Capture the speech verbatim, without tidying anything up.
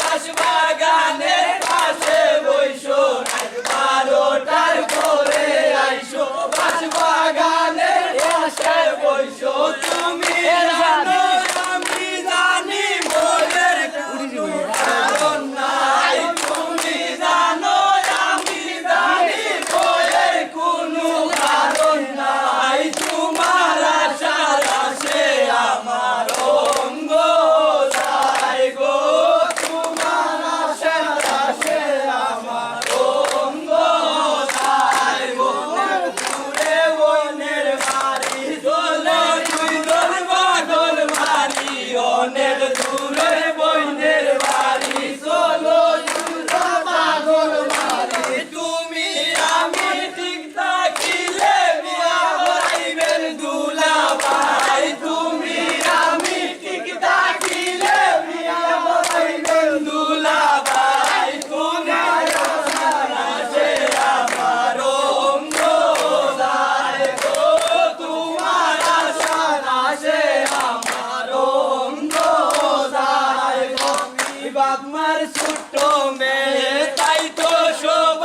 বাগানের পাশে বইসো, রাত বারোটার পরে আইসো। বাঁশ বাগানের পাশে বইসো, তুমি জানো আমি জানি, বইয়ের কোনো কারণ নাই। তুমি জানো আমি জানি, বইয়ের কোনো কারণ নাই। তোমার আশার আশে আমার অঙ্গ যায় গো, তোমার আশার আশে আমার অঙ্গ যায় গো। দূরে বইনের বাড়ি চলো, দুই দল বাদল মারি, অনেক দূরে বইনের বাড়ি চলো, দুই দল বাদল মারি। তুমি আমি ঠিক থাকিলে বিয়া করাইবেন দুলাভাই, তুমি আমি ঠিক থাকিলে বিয়া করাইবেন দুলাভাই। তোমার আশার আশে আমার অঙ্গ যায় গো, তোমার আশার আশে আমার অঙ্গ যায় গো। বাপ মার ছোট্ট মেয়ে, তাই তো সব